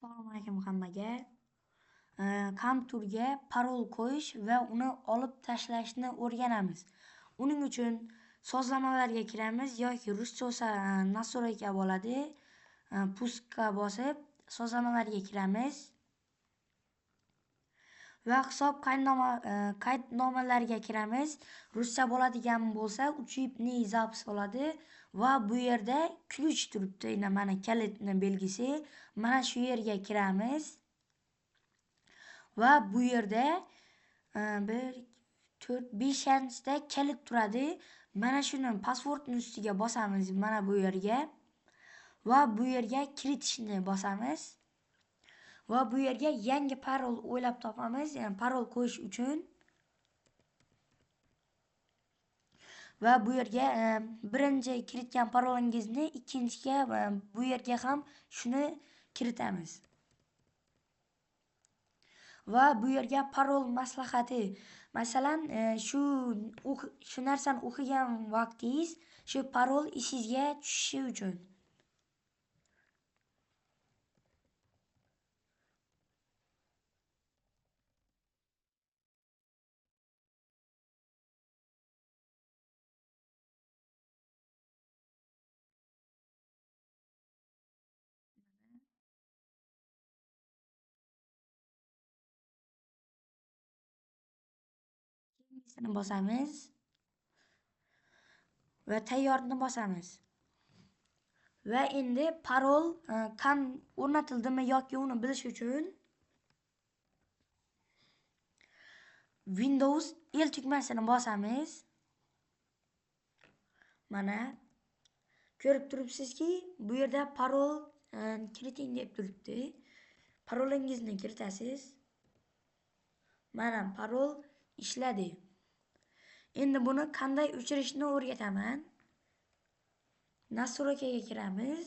Assalomu alaykum hammaga. Kompyuterga parol qo'yish va uni olib tashlashni o'rganamiz. Uning uchun sozlamalarga kiramiz yoki ruscha bo'lsa настройка bo'ladi. Пускка bosib sozlamalarga kiramiz. Va hisob qaydnomalarga kiramiz. Ruscha bo'ladigan bo'lsa, учебный запись bo'ladi va bu yerda ключ turibdi. Ina mana kalitni belgisi. Mana shu yerga kiramiz. Va bu yerda 1 4 5 ta kalit turadi. Mana shuni pasportning ustiga bosamiz, mana bu yerga. Va bu yerga kiritishni bosamiz. Va bu yerga yangi parol o'ylab topamiz, ya'ni parol qo'yish uchun. Va bu yerga birinchi kiritgan parolingizni ikkinchiga va bu yerga ham shuni kiritamiz. Va bu yerga parol maslahati. Masalan, shu narsani o'qigan vaqtingiz shu parol esingizga tushishi uchun. Keyingisini bosamiz va tayyorni bosamiz. Va endi parol o'rnatildimi yoki uni bilish uchun Windows L tugmasini bosamiz. Mana ko'rib turibsizki, bu yerda parol kiriting deb turibdi. Parolingizni kiritasiz. Mana parol ishladi. Endi buni qanday o'chirishni o'rgataman. Настройкаga kiramiz,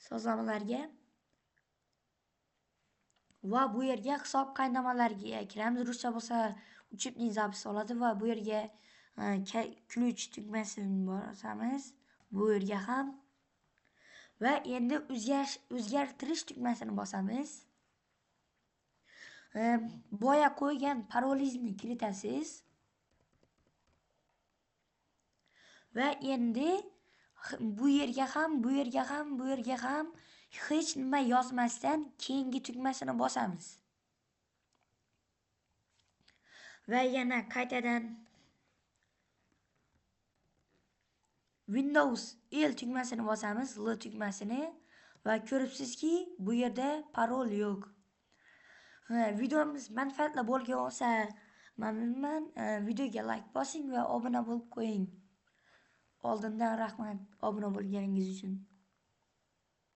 sozlamalarga va bu yerga hisob qaydnomalarga kiramiz. Ruscha bo'lsa учебный запись oladi va bu yerga ключ tugmasini bosamiz. Bu yerga ham va endi o'zgartirish tugmasini bosamiz. Boya qo'ygan parolingizni kiritasiz. Va endi bu yerga ham, bu yerga ham, bu yerga ham hech nima yozmasdan keyingi tugmasini bosamiz. Va yana qaytadan Windows L tugmasini bosamiz, L tugmasini va ko'ribsizki, bu yerda parol yo'q. Videomiz manfaatli bo'lgan bo'lsa, mamnunman. Videoga like bosing va obuna bo'lib qo'ying. Oldindan rahmat obuna bo'lganingiz uchun.